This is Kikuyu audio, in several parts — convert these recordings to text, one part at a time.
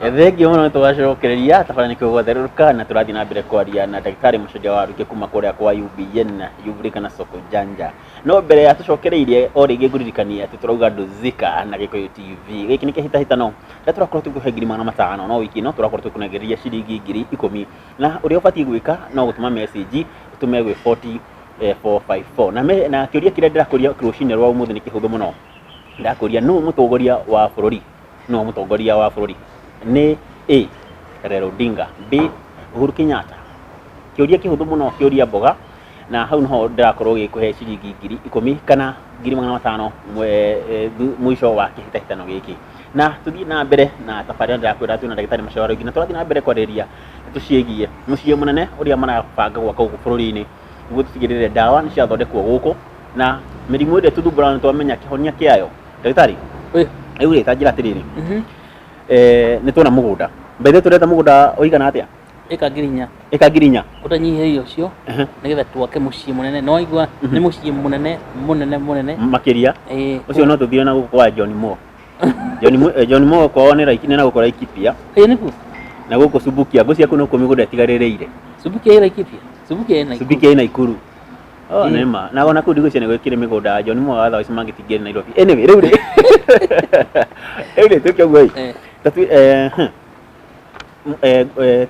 Thengiũ mũno, nĩ twacokereria tabarĩra nĩkĩo gwatherũka, na tũrathiĩ na mbere kwaria na ndagĩtarĩ Mũcendia wa Ruge kuma kũrĩa kwa UBN Yuvurika na Soko Janja. No mbere ya tũcokereirie o rĩngĩ, ngũririkania atĩ tũrauga Ndũzika na Gĩkũyũ TV. Gĩkĩ nĩ kĩhĩtahĩtano rĩrĩa tũrakorwo tũgĩkũhe 500,000, no wiki ĩno tũrakorwo tũkũnengereria ciringi 10,000, na ũrĩa ũbatiĩ gwĩka no gũtũma message, ũtũme gwĩ 40 454. Na kĩũria kĩrĩa ndĩrakũria rũcinĩ rwa ũmũthĩ nĩ kĩhũthũ mũno. Ndakũria, nũ mũtongoria wa bũrũri? Nũ mũtongoria wa bũrũri? Nĩ A, Raila Odinga, B, Uhuru Kenyatta? Kĩũria kĩhũthũ mũno, kĩũria mboga, na hau niho ndĩrakorwo gĩkũhe ciringi 10,000 kana 500,000 mũico wa kĩhĩtahĩtano gĩkĩ. Na tũthiĩ na mbere na tabarĩra. Ndĩrakwĩra twĩna ndagĩtarĩ Macharia Waruingi, na tũrathiĩ na mbere kwarĩrĩria ndeto ciĩgiĩ mũciĩ mũnene ũrĩa marabanga gwaka gũkũ bũrũri-inĩ, nĩguo tũtigĩrĩre ndawa nĩ ciathondekwo gũkũ na mĩrimũ ĩrĩa tũthumbũraga nĩ twamenya kĩhonia kĩayo. Ndagĩtarĩ, rĩu rĩ, ta njĩra atĩrĩrĩ, nĩ tuona mũgũnda mbere, tũreta mũgũnda ũigana atĩa? Ĩka 4,000. Ĩka 4,000. Ũtanyihĩire ũcio, nĩgetha twake mũciĩ mũnene. No waigua nĩ mũciĩ mũnene mũnene mũnene. Makĩria. Ĩĩ. Ũcio no tũthire na gũkũ kwa John Mo. John Mo, John Mo kwao nĩ na gũkũ Laikipia. Ĩĩ, nĩkuo. Na gũkũ Subukia, ngũcia kũu nĩkuo mĩgũnda ĩtigarĩrĩire. Subukia ĩ Laikipia? Subukia ĩ Nakuru. Subukia ĩ Nakuru. Oh, Ĩĩ. nĩ ma. Na ona kũu ndigwĩciria nĩ gwĩkĩrĩ mĩgũnda ya John Mo wa thaa ici mangĩtingĩrĩ Nairobi. Anyway, rĩu rĩ twĩke ũguo ĩ.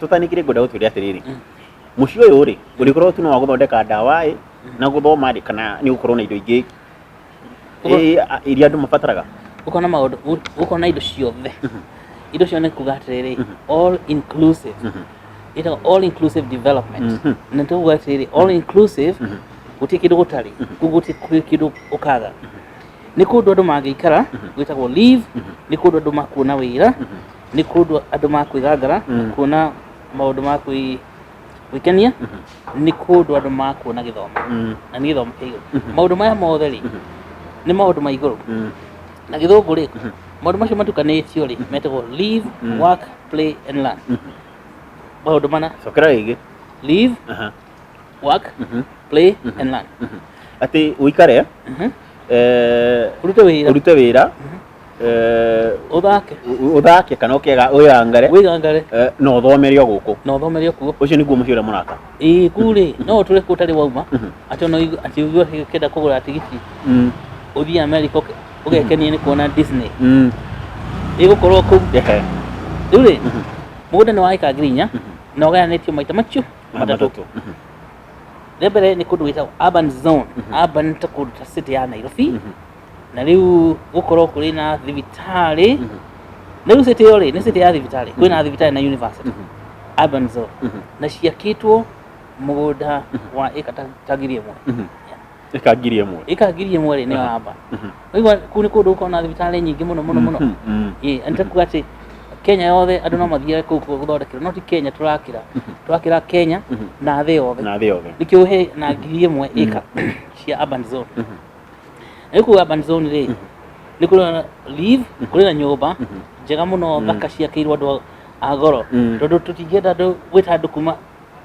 Tũtanĩkire, ngwenda gũtwĩre atĩrĩrĩ, mũciĩ ũyũ rĩ, ũrĩkorwo tu no wa gũthondeka ndawa ĩ na gũthoma rĩ, kana nĩ ũgũkorwo na indo ingĩ iria andũ mabataraga? Ũkona maũndũ, ũkona indo ciothe. Indo ciothe nĩ kuga atĩrĩrĩ, all inclusive, ĩtagwo all inclusive development. Na nĩ tuga atĩrĩrĩ, all inclusive, gũtirĩ kĩndũ gũtarĩ kũu, gũtirĩ kĩndũ ũkaga. Nĩ kũndũ andũ mangĩikara gwĩtagwo live, nĩ kũndũ andũ makuona wĩra, nĩ kũndũ andũ makwĩgangara, kuona maũndũ ma gwĩkenia, nĩ kũndũ andũ makuona gĩthomo, na nĩ gĩthomo kĩa igũrũ. Maũndũ maya mothe rĩ, nĩ maũndũ ma igũrũ. Na gĩthũngũ rĩ, maũndũ macio matukanĩtio rĩ, metagwo live, work, play and learn. Maũndũ mana. Cokera rĩngĩ. Live, work, play and learn. Atĩ ũikare, ũrute wĩra. Ũrute wĩra, ũthake. Ũthake kana ũkega wĩgangare. Wĩgangare. Na ũthomere o gũkũ. Na ũthomere o kuo. Ũcio nĩguo mũciĩ ũrĩa mũraka. Ĩĩ, kuu rĩ, no ũtũre kũu ũtarĩ wauma, atĩ ona atĩ ũigue ũkĩenda kũgũra tigiti ũthiĩ America, ũgekenie nĩ kuona Disney, ĩgũkorwo kũu. Rĩu rĩ, mũgũnda nĩ wa ĩka 4,000 na ũgayanĩtio maita macio matatũ. Matatũ. Rĩa mbere nĩ kũndũ gwĩtagwo urban zone. Urban ta kũndũ ta city ya Nairobi, na rĩu gũkorwo kũrĩ na thibitarĩ. Na rĩu city ĩyo rĩ, nĩ city ya thibitarĩ, kwĩna thibitarĩ na university, urban zone, na ciakĩtwo mũgũnda wa ĩka ta 1,000. Ĩka 1,000. Ĩka 1,000 rĩ, nĩyo urban. Waigua kũu nĩ kũndũ gũkoragwo na thibitarĩ nyingĩ mũno mũno mũno. Ĩĩ, na nĩ kuga atĩ Kenya yothe andũ no mathiage kũu gũthondekerwo. No ti Kenya tũrakĩra, tũrakĩra Kenya na thĩ yothe. Na thĩ yothe. Nĩkĩo he na 1,000 ĩka cia urban zone. Na rĩu kũu urban zone rĩ, nĩ kũrĩ na live, kũrĩ na nyũmba njega mũno thaka ciakĩirwo andũ a goro, tondũ tũtingĩenda andũ gwĩta andũ kuma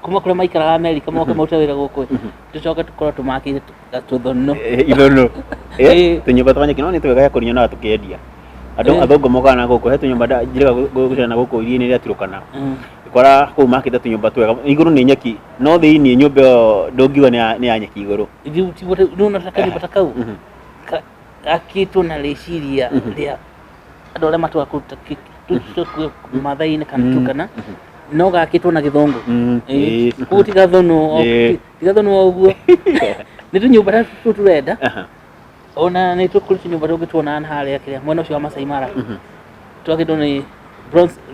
kũrĩa maikaraga Amerika moke marute wĩra gũkũ, tũcoke tũkorwo tũmakĩire tũthũnũ. Ithũnũ. Ĩĩ. Tũnyũmba twa nyeki no nĩ twega kũrinyo na tũkĩendia andũ. Athũngũ mokaga na gũkũ, he tũnyũmba njĩrĩga gũcera na gũkũ iria-inĩ rĩa Turkana, kora kũu makĩte tũnyũmba twega, igũrũ nĩ nyeki, no thĩiniĩ nyũmba ĩyo ndũngiuga nĩ ya nyeki igũrũ. Rĩu nĩwona ta kanyũmba ta kau gakĩtwo na rĩciria rĩa andũ arĩa matũraga kũu ta Mathai-inĩ kana Turkana, no gakĩtwo na gĩthũngũ. Ĩĩ. Koguo ti gathũnũ ti gathũnũ o ũguo, nĩ tũnyũmba ta tũtũ tũrenda. Ona nĩ tũkũrĩ tũnyũmba tũngĩ tuonaga na harĩa kĩrĩa mwena ũcio wa Masai Mara, twakĩtwo nĩ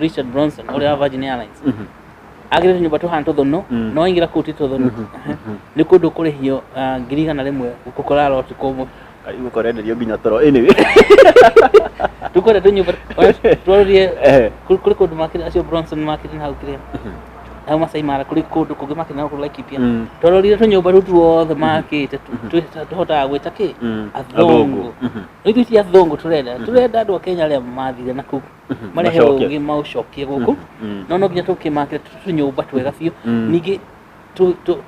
Richard Branson ũrĩa wa Virgin Airlines. Agĩrĩte tũnyũmba tũhana tũthũnũ, no waingĩra kũu ti tũthũnũ. Nĩ kũndũ kũrĩhio 100,000 gũkora ũtukũ ũmwe. Karibu korenderio nginya toro, anyway. Tũkwenda tũnyũmba ona twarorire kũrĩ kũndũ makĩrĩ acio Bronson makĩrĩ na hau kĩrĩa hau Masai Mara, kũrĩ kũndũ kũngĩ makĩrĩ na gũkũ Laikipia. Twarorire tũnyũmba rĩu tuothe makĩte, tũhotaga gwĩta kĩ? Athũngũ. Rĩu ithuĩ ti athũngũ tũrenda, tũrenda andũ a Kenya arĩa mathire na kũu marehe Macoke. ũgĩ maũcokie gũkũ. No nginya tũkĩmakĩre tũnyũmba twega biũ. Ningĩ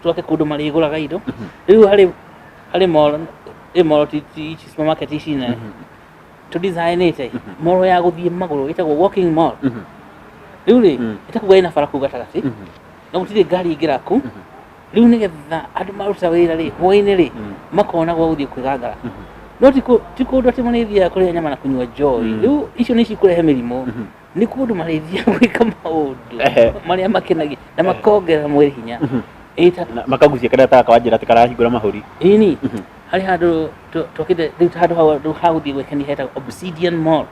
twake kũndũ marĩgũraga indo. Rĩu harĩ mall, ĩ mall ti ici supermarket ici nene, tũdesignĩte mall ya gũthiĩ magũrũ ĩtagwo walking mall. Rĩu rĩ, ĩtakuga ĩna bara kũu gatagatĩ, no gũtirĩ ngari ingĩra kũu. Rĩu nĩgetha andũ maruta wĩra rĩ, hwaĩ-inĩ rĩ, makona gwa gũthiĩ kwĩgangara. No ti kũndũ atĩ marĩthiaga kũrĩa nyama na kũnyua njohi. Rĩu icio nĩ cikũrehe mĩrimũ. Nĩ kũndũ marĩthiaga gwĩka maũndũ marĩa makenagia na makongerera mwĩrĩ hinya. Ĩta Na makagucia karĩa ta kawanjĩra atĩ karahingũra mahũri. Ĩni, harĩ handũ twakĩte rĩu ta handũ hau andũ ha gũthiĩ gwĩkenia hetagwo Obsidian Mall.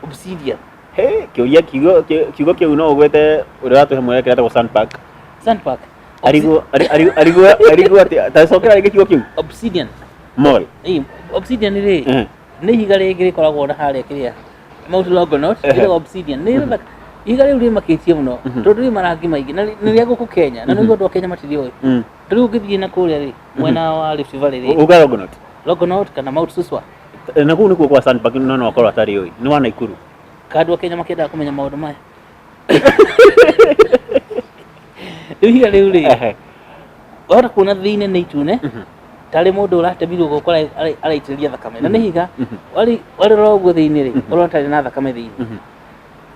Obsidian. He, kĩũria kiugo kĩu no ũgwete ũrĩa watũhe mwerekera etagwo Sandpark. Sandpark. Arigwo arigwo arigwo atĩ ta cokera rĩngĩ kiugo kĩu. Obsidian. Mall. Ĩĩ, Obsidian rĩ, nĩ ihiga rĩngĩ rĩkoragwo na harĩa kĩrĩa Mount Longonot, rĩtagwo Obsidian. Nĩ rĩthaka. Ihiga rĩu rĩmakĩtie mũno tondũ rĩ marangi maingĩ na nĩ rĩa gũkũ Kenya na nĩguo andũ a Kenya matirĩũĩ. Rĩu ũngĩthiĩ na kũrĩa rĩ, mwena wa Rift Valley rĩ, Uga Longonot. Longonot kana Mount Suswa. Na kũu nĩkuo kwa Sandpark no no akorwo atarĩ ũĩ. Nĩ wa Naikuru. Ka andũ a Kenya makĩendaga kũmenya maũndũ maya. Rĩu ihiga rĩu rĩ, wahota kuona thĩinĩ nĩ itune, tarĩ mũndũ ũratemirwo guoko araitĩrĩria thakame. Na nĩ ihiga, warĩrora ũguo thĩinĩ rĩ, ũrona tarĩ na thakame thĩinĩ.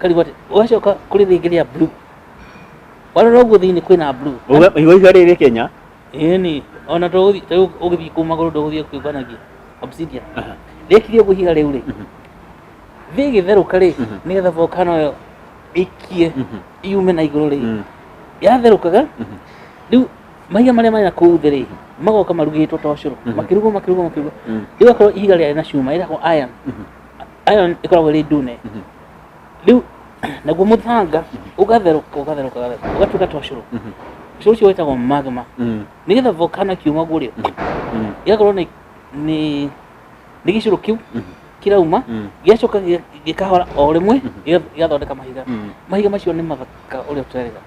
Ũkarigwo atĩ, ũgacoka kũrĩ rĩngĩ rĩa blue. Warora ũguo thĩinĩ kwĩna blue. Uga ihiga rĩrĩ Kenya. Ĩni, ona tũgũthiĩ, ta rĩu ũgĩthiĩ kũu magũrũ ndũgũthiĩ kũiganagia. Obsidian. Rĩekire ũguo ihiga rĩu rĩ, thĩ ĩgĩtherũka rĩ, nĩgetha volcano ĩyo ĩikie yume na igũrũ rĩ, yatherũkaga, rĩu mahiga marĩa marĩ na kũu thĩ rĩ, magoka marugĩtwo ta ũcũrũ, makĩrugwo makĩrugwo makĩrugwo. Rĩu akorwo ihiga rĩarĩ na cuma ĩtagwo iron, iron ĩkoragwo ĩrĩ ndune. Rĩu naguo mũthanga ũgatherũka ũgatherũka ũgatherũka ũgatuĩka ta ũcũrũ. Ũcũrũ ũcio wĩtagwo magma. Nĩgetha volcano ĩkiuma ũguo rĩ, ĩgakorwo nĩ gĩcũrũ kĩu kĩrauma, gĩgacoka gĩkahora o rĩmwe, gĩgathondeka mahiga. Mahiga macio nĩ mathaka ũrĩa ũterĩga.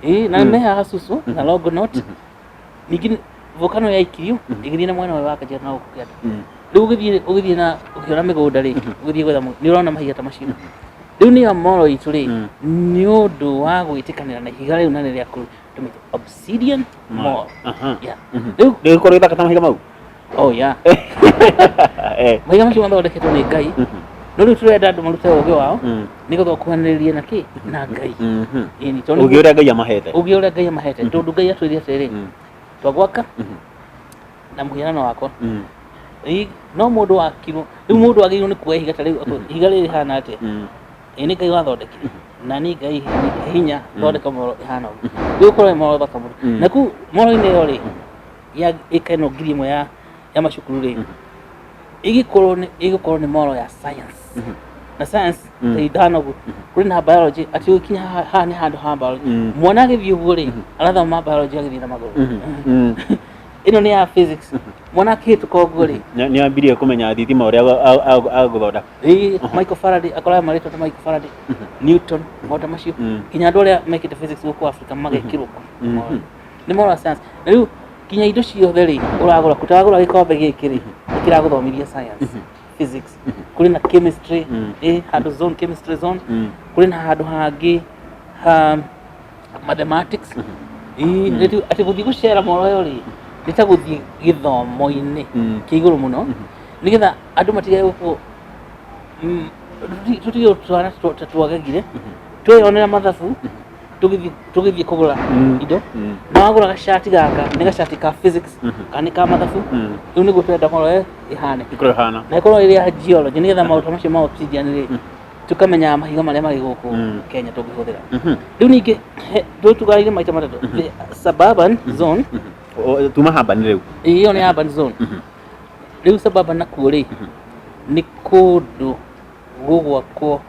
Ĩĩ, na me haha Susu na Longonot. Ningĩ volcano yaikirio ĩgĩthiĩ na mwena ũyũ wa Kajiado na gũkũ kĩanda. Rĩu ũgĩthiĩ na ũkĩona mĩgũnda rĩ, ũgĩthiĩ gwetha nĩ ũrona mahiga ta macio. Rĩu nĩyo mall itũ rĩ, nĩ ũndũ wa gwĩtĩkanĩra na ihiga rĩu na nĩ rĩa kũu, tũmĩte Obsidian Mall. Yeah. Rĩu Rĩgĩkorwo gĩthaka ta mahiga mau. Oh yeah. Mahiga macio mathondeketwo nĩ Ngai. No rĩu tũrenda andũ marute ũgĩ wao nĩgetha ũkuhanĩrĩrie na kĩ? Na Ngai. Ĩni, tondũ Ũgĩ ũrĩa Ngai amahete. Ũgĩ ũrĩa Ngai amahete. Tondũ Ngai atwĩrire atĩrĩrĩ, twagwaka na mũhianano wakwa. Ĩ, no mũndũ wakirwo, rĩu mũndũ agĩrĩirwo nĩ kuoya ihiga ta rĩu, ihiga rĩrĩ rĩhana atĩa? Ĩ nĩ Ngai wathondekire. Na nĩ Ngai hinya thondeka mall ĩhana ũguo. Rĩu ũkorwo ĩ mall thaka mũno. Na kũu mall-inĩ ĩyo rĩ, ya ĩka ĩno 1000 ya macukuru rĩ, ĩgĩkorwo nĩ mall ya science. Na science ta ithano ũguo. Kũrĩ na biology, atĩ ũgĩkinya haha nĩ handũ ha biology. Mwana agĩthiĩ ũguo rĩ, arathoma biology agĩthiĩ na magũrũ. Ĩno nĩ ya physics. Mwana akĩhĩtũka ũguo rĩ, Nĩ ambirie kũmenya thitima ũrĩa agũthondeka. Ĩĩ, Michael Faraday, akoraga marĩtwa ta Michael Faraday, Newton, maũndũ ta macio. Nginya andũ arĩa mekĩte physics gũkũ Africa magekĩrwo kũ. Nĩ mall ya science. Na rĩu nginya indo ciothe rĩ, ũragũra kũ, ta wagũra gĩkombe gĩkĩ rĩ, nĩ kĩragũthomithia science, physics. Kũrĩ na chemistry, ĩ, handũ zone, chemistry zone. Kũrĩ na handũ hangĩ ha mathematics. Ĩĩ, rĩu atĩ gũthiĩ gũcera mall ĩyo rĩ, nĩ ta gũthiĩ gĩthomo-inĩ kĩa igũrũ mũno, nĩgetha andũ matige gũkũ, tũtige twana ta twagegire, tweyonera mathabu, tũgĩthiĩ kũgũra indo. Na wagũra gacati gaka, nĩ gacati ka physics, kana nĩ ka mathabu. Rĩu nĩguo tũrenda mall ĩyo ĩhane. Ĩkorwo ĩhana. Na ĩkorwo ĩrĩ ya geology, nĩgetha maũndũ macio ma obsidian rĩ, tũkamenyaga mahiga marĩa marĩ gũkũ Kenya tũngĩhũthĩra. Rĩu ningĩ, tũgaire maita matatũ. The suburban zone. Tuma urban rĩu. Ĩyo nĩ urban zone. Rĩu suburban nakuo rĩ, nĩ kũndũ gũgwakwo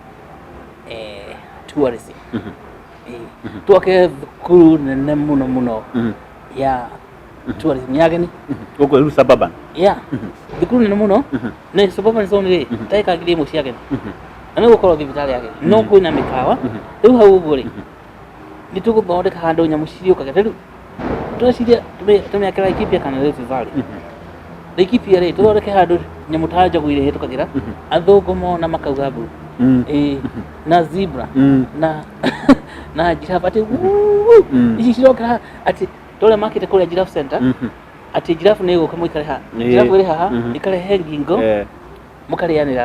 tourism. Twake thukuru nene mũno mũno ya tourism ya ageni. Gũkũ rĩu suburban. Yeah. Thukuru nene mũno. Na suburban zone rĩ, ta ĩka 1000 cia ageni. Na nĩ gũkorwo thibitarĩ ya ageni. No kwĩna mĩkawa. Rĩu hau ũguo rĩ, nĩ tũgũthondeka handũ nyamũ ciriũkaga. Rĩu tũreciria tũmĩake Laikipia kana Rift Valley. Laikipia rĩ, tũthondeke handũ nyamũ ta njogu irĩhĩtũkagĩra, athũngũ mona makauga mbu. Ĩĩ, na zebra, na giraffe atĩ wuuu, ici cirokĩra atĩ tũrĩa makĩte kũrĩa giraffe center, atĩ giraffe nĩ ĩgũka mũikare haha. Giraffe ĩrĩ haha, ĩkarehe ngingo, mũkarĩanĩra.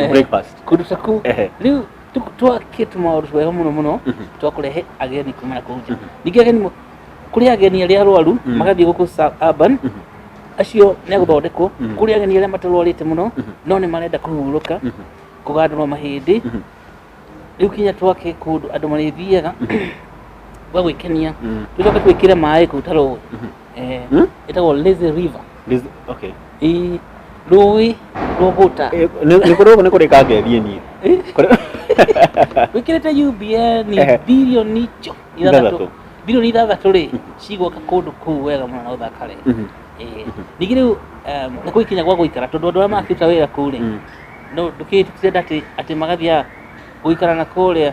Breakfast. Kũndũ ta kũu. Rĩu Twake tũmaũndũ twega mũno mũno twa kũrehe ageni kuma na kũu nja. Ningĩ ageni kũrĩ ageni arĩa arwaru magathiĩ gũkũ urban, acio nĩ agũthondekwo. Kũrĩ ageni arĩa matarwarĩte mũno no nĩ marenda kũhurũka, kũgandũrwo mahĩndĩ. Rĩu kinya twake kũndũ andũ marĩthiaga gwa gwĩkenia. Tũcoke twĩkĩre maĩ kũu ta rũĩ. Ĩtagwo Lazy River. Okay. Ĩĩ, rũĩ rwa gũta. Nĩ kũrĩ nĩ kũrĩ kangethiĩ niĩ. Wĩkĩrĩte UBN birioni icio 6. 6, birioni 6 rĩ, cigwaka kũndũ kũu wega mũno na gũthakare. Ningĩ rĩu nĩ kũikinya gwa gũikara, tondũ andũ arĩa makĩruta wĩra kũu rĩ, no ndũkĩenda atĩ magathiaga gũikara na kũrĩa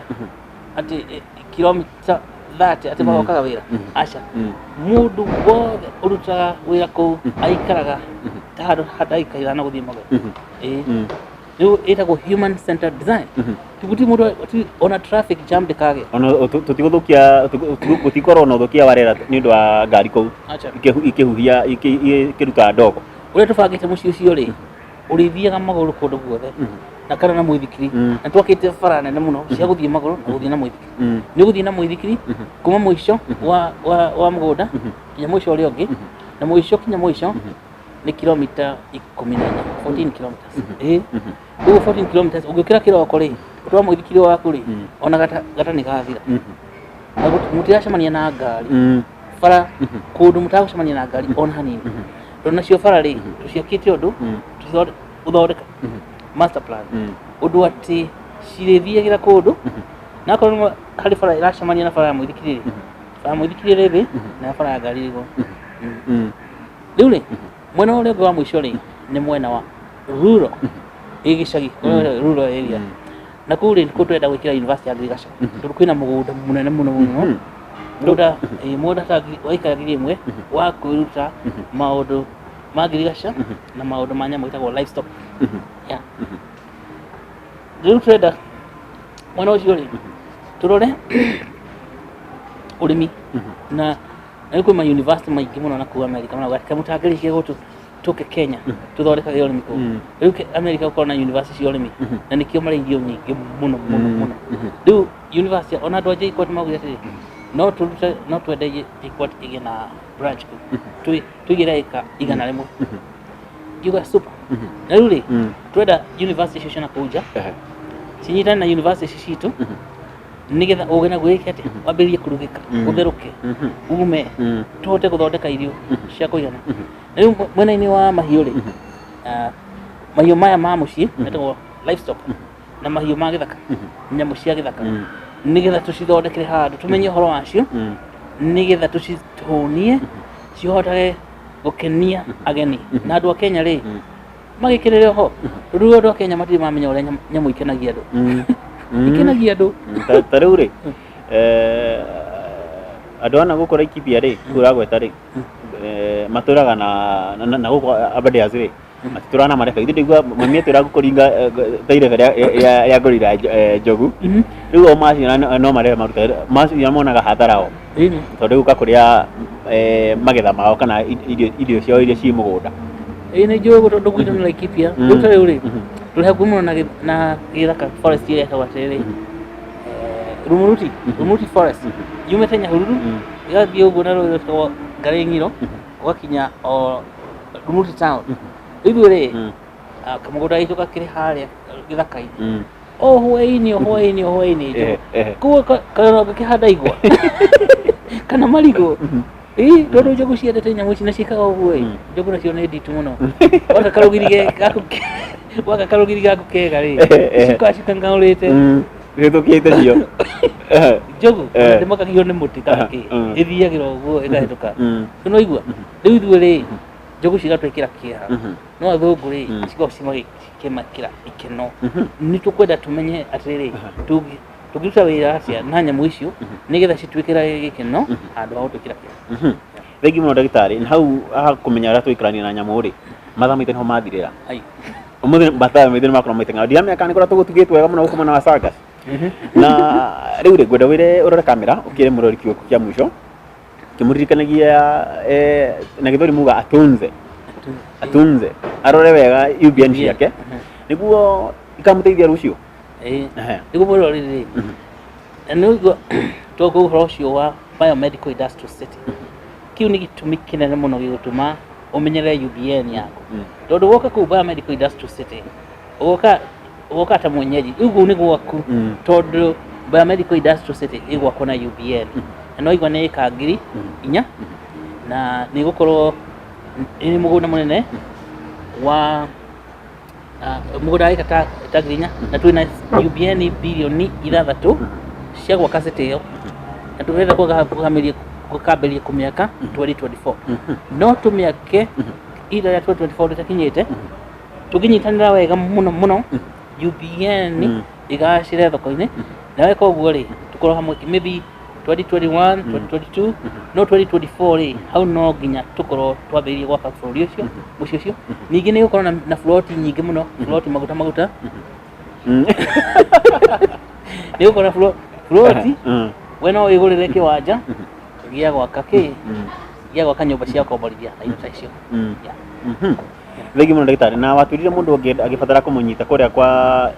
atĩ kilomita 30 atĩ magokaga wĩra. Aca, mũndũ wothe ũrutaga wĩra kũu aikaraga ta handũ ha ndagĩka 5 gũthiĩ magũrũ. Ĩĩ. Rĩu ĩtagwo human centered design. Gũtirĩ mũndũ ona traffic jam ndĩkagĩa. Ona tũtigũthũkia, gũtikorwo na ũthũkia wa rĩera nĩ ũndũ wa ngari kũu Aca. ikĩhuhia, ikĩruta ndogo. Ũrĩa tũbangĩte mũciĩ ũcio rĩ, ũrĩthiaga magũrũ kũndũ guothe na kana na mũithikiri. Na twakĩte bara nene mũno cia gũthiĩ magũrũ na gũthiĩ na mũithikiri. Nĩ ũgũthiĩ na mũithikiri kuma mũico wa mũgũnda nginya mũico ũrĩa ũngĩ, na mũico kinya mũico nĩ kilomita 14, 14 kilometers. Ĩĩ, ũguo 14 kilometers ũngĩũkĩra kĩroko rĩ, ũtwara mũithikiri waku rĩ, ona gata nĩ gathira. Na mũtiracemania na ngari bara kũndũ, mũtagũcemania na ngari ona hanini, tondũ nacio bara rĩ, tũciakĩte ũndũ gũthondeka master plan, ũndũ atĩ cirĩthiagĩra kũndũ, na akorwo nĩ harĩ bara ĩracemania na bara ya mũithikiri rĩ, bara ya mũithikiri ĩrĩ thĩ na bara ya ngari ĩrĩ igũrũ. Rĩu rĩ, mwena ũrĩa ũngĩ wa mũico rĩ, nĩ mwena wa rural, ĩ gĩcagi, rural area. Na kũu rĩ, nĩkuo tũrenda gwĩkĩra university ya ngirigaca, tondũ kwĩna mũgũnda mũnene mũno mũno, mũgũnda mũgũnda ta wa ĩka 1000 wa kwĩruta maũndũ ma ngirigaca na maũndũ ma nyamũ ĩtagwo livestock. Yeah. Rĩu tũrenda mwena ũcio rĩ, tũrore ũrĩmi na rĩu kwĩ ma university maingĩ mũno na kũu America marauga atĩ kamũtangĩrĩkia gũtũ tũke Kenya tũthondekage ũrĩmi kũu. Rĩu America gũkorwo na university cia ũrĩmi, na nĩkĩo marĩ irio nyingĩ mũno mũno mũno. Rĩu university, ona andũ a JKUAT maugire atĩrĩ, no tũrute, no twende JKUAT ĩgĩe na branch kũu. Tũigĩre ĩka 100. Ngiuga super. Na rĩu rĩ, twenda university icio cia nakũu nja cinyitane na university ici citũ, nĩgetha ũgĩ naguo wĩke atĩa, wambĩrĩrie kũrugĩka, ũtherũke, ume, tũhote gũthondeka irio cia kũigana. Na rĩu mwena-inĩ wa mahiũ rĩ, mahiũ maya ma mũciĩ metagwo livestock, na mahiũ ma gĩthaka, nyamũ cia gĩthaka, nĩgetha tũcithondekere handũ tũmenye ũhoro wacio, nĩgetha tũcihũnie cihotage gũkenia ageni na andũ a Kenya rĩ, magĩkĩrĩre ho, tondũ rĩu andũ a Kenya matirĩ mamenya ũrĩa nyamũ ikenagia andũ, ikenagia andũ. Ta rĩu rĩ, andũ ana gũkũ Laikipia rĩ, kũu ũragweta rĩ, matũraga na gũkũ Aberdares rĩ, matitũraga na marebe. Ithuĩ ndaigua mami atwĩra kũringa ta irebe rĩa ngorira, njogu. Rĩu o maciona no marebe maruta, maciona monaga hathara o, tondũ gũka kũrĩa magetha mao kana irio ciao iria ciĩ mũgũnda. Ĩĩ, nĩ njũĩ ũguo, tondũ gwitũ nĩ Laikipia. Rĩu ta rĩu rĩ, tũrĩ hakuhĩ mũno na gĩthaka, forest ĩrĩa ĩtagwo atĩrĩrĩ, Rumuruti forest, yumĩte Nyahururu ĩgathiĩ ũguo na rũĩ rwĩtagwo Ngarĩng'iro, ũgakinya o Rumuruti town. Rĩu ithuĩ rĩ, kamũgũnda gaitũ gakĩrĩ harĩa gĩthaka-inĩ, o hwaĩ-inĩ, o hwaĩ-inĩ, o hwaĩ-inĩ, koguo karora ngakĩhanda igwa kana marigũ. Ĩĩ, tondũ njogu ciendete nyamũ ici na ciĩkaga ũguo ĩ. Njogu nacio nĩ nditu mũno. Waka karũgiri waka karũgiri gaku kega rĩ, ciũkaga cikangaũrĩte. Hĩtũkĩte cio. Njogu ndĩmakagio nĩ mũtĩ kana kĩ, ĩthiagĩra ũguo ĩkahĩtũka. No igua rĩu ithuĩ rĩ, njogu cigatwĩkĩra kĩeha, no athũngũ rĩ, cikoragwo cimagĩkĩmakĩra ikeno. Nĩ tũkwenda tũmenye atĩrĩrĩ, tũngĩruta wĩra atĩa na nyamũ icio nĩgetha cituĩkĩra gĩkeno handũ ha gũtwĩkĩra kĩeha. Thengiũ mũno ndagĩtarĩ. Na hau ha kũmenya ũrĩa tũikarania na nyamũ rĩ, mathaa maitũ nĩho mathirĩra. Ai. Ũmũthĩ mathaa maitũ nĩ makorwo maiteng'era. Ndiramenya kana nĩ kũrĩa tũgũtugĩtwo wega mũno gũkũ mwena wa Sangas. Na rĩu rĩ, ngwenda wĩre ũrore kamera, ũkĩre mũrori kiugo kĩa mũico kĩmũririkanagia, na gĩthweri muga atunze, atunze, arore wega UBN ciake nĩguo ikamũteithia rũciũ. Ĩĩ. Ehe. Nĩguo bũrũri rĩrĩ na nĩ ũigua tũkũ ũhoro ũcio wa biomedical industrial city, kĩu nĩ gĩtũmi kĩnene mũno gĩgũtũma ũmenyerere UBN yaku, tondũ woka kũu biomedical industrial city ũgoka ta mwenyeji, ũguo nĩ gwaku, tondũ biomedical industrial city ĩgwakwo na UBN na no igua nĩ ĩka 4000 na nĩ gũkorwo nĩ mũgũnda mũnene wa mũgũnda wa ĩka ta 4000, na twĩna UBN 6 birioni cia gwaka city ĩyo, na tũrenda kũgambĩrĩria kũmĩaka 2024. No tũmĩake ihinda rĩa 2024 rĩtakinyĩte, tũngĩnyitanĩra wega mũno mũno, UBN ĩgacĩre thoko-inĩ, na weka ũguo rĩ, tũkorwo hamwe maybe 2021, 2022, no 2024 rĩ, hau no nginya tũkorwo twambĩrĩirie gwaka bũrũri ũcio, mũciĩ ũcio. Ningĩ nĩ gũkorwo na ploti nyingĩ mũno, ploti maguta maguta. Nĩ gũkorwo na ploti, we no wĩgũrĩre kĩwanja gĩa gwaka kĩ gĩa gwaka nyũmba cia gũkomborithia na indo ta icio. Yeah. Thengiũ mũno, ndagĩtarĩ. Na watwĩrire mũndũ angĩbatara kũmũnyita kũrĩa kwa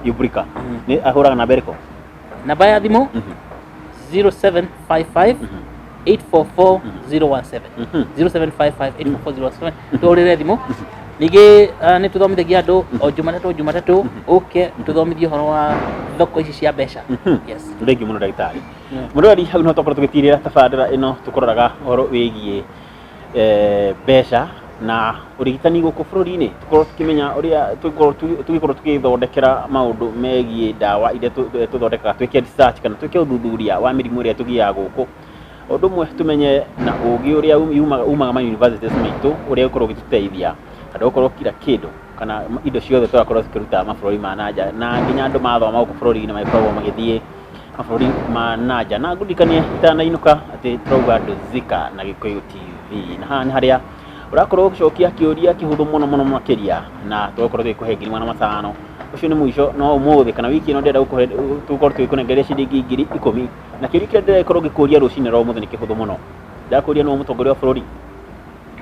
Ubrika nĩ ahũraga namba ĩrĩkũ? Namba ya thimũ 0755 844 017, 0755 844 017. Tũhũrĩre thimũ. Ningĩ nĩ tũthomithagia andũ o Jumatatũ Jumatatũ, ũke tũthomithie ũhoro wa thoko ici cia mbeca. Yes. Thengiũ mũno, ndagĩtarĩ. Mũrori, hau no tũkorwo tũgĩtirĩra tabarĩra ĩno tũkũroraga ũhoro wĩgiĩ mbeca na ũrigitani gũkũ bũrũri-inĩ, tũkorwo tũkĩmenya ũrĩa tũgĩkorwo tũgĩthondekera maũndũ megiĩ ndawa iria tũthondekaga, twĩke research kana twĩke ũthuthuria wa mĩrimũ ĩrĩa tũgiaga gũkũ. Ũndũ ũmwe tũmenye na ũgĩ ũrĩa umaga ma universities maitũ, ũrĩa ũkorwo ũgĩtũteithia handũ gũkorwo kila kĩndũ kana indo ciothe tũrakorwo tũkĩruta mabũrũri ma nanja, na nginya andũ mathoma gũkũ bũrũri-inĩ magĩkoragwo magĩthiĩ mabũrũri ma nanja. Na ngũririkanie itanainuka atĩ tũrauga Ndũzika na Gĩkũyũ TV, na haha nĩ harĩa ũrakorwo ũgĩcokia kĩũria kĩhũthũ mũno mũno makĩria na tũgakorwo tũgĩkũhe 500,000. Ũcio nĩ mũico, no ũmũthĩ kana wiki ĩno ndĩrenda gũkũhe tũkorwo tũgĩkũnengeria ciringi 10,000. Na kĩũria kĩrĩa ndĩrakorwo ngĩkũria rũcinĩ rwa ũmũthĩ nĩ kĩhũthũ mũno. Ndakũria, nũ mũtongoria wa bũrũri?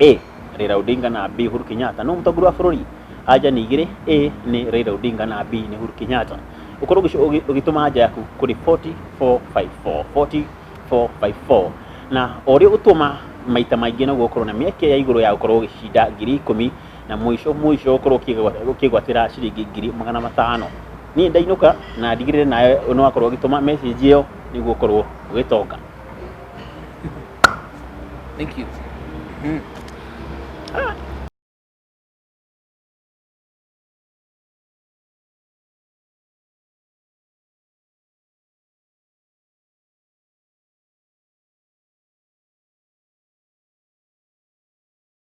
A, Raila Odinga, na B, Uhuru Kenyatta. Nũ mũtongoria wa bũrũri? Anja nĩ igĩrĩ: A nĩ Raila Odinga na B nĩ Uhuru Kenyatta. Ũkorwo ũgĩtũma anja yaku kũrĩ 4454, 4454, na o ũrĩa ũgũtũma maita maingĩ noguo ũkorwo na mĩeke ya igũrũ ya gũkorwo ũgĩcinda 10,000, na mũico mũico ũkorwo ũkĩgwatĩra ciringi 500,000. Niĩ ndainũka na ndigĩrĩre nawe nĩ wakorwo ũgĩtũma message ĩyo nĩguo ũkorwo ũgĩtonga. Thank you.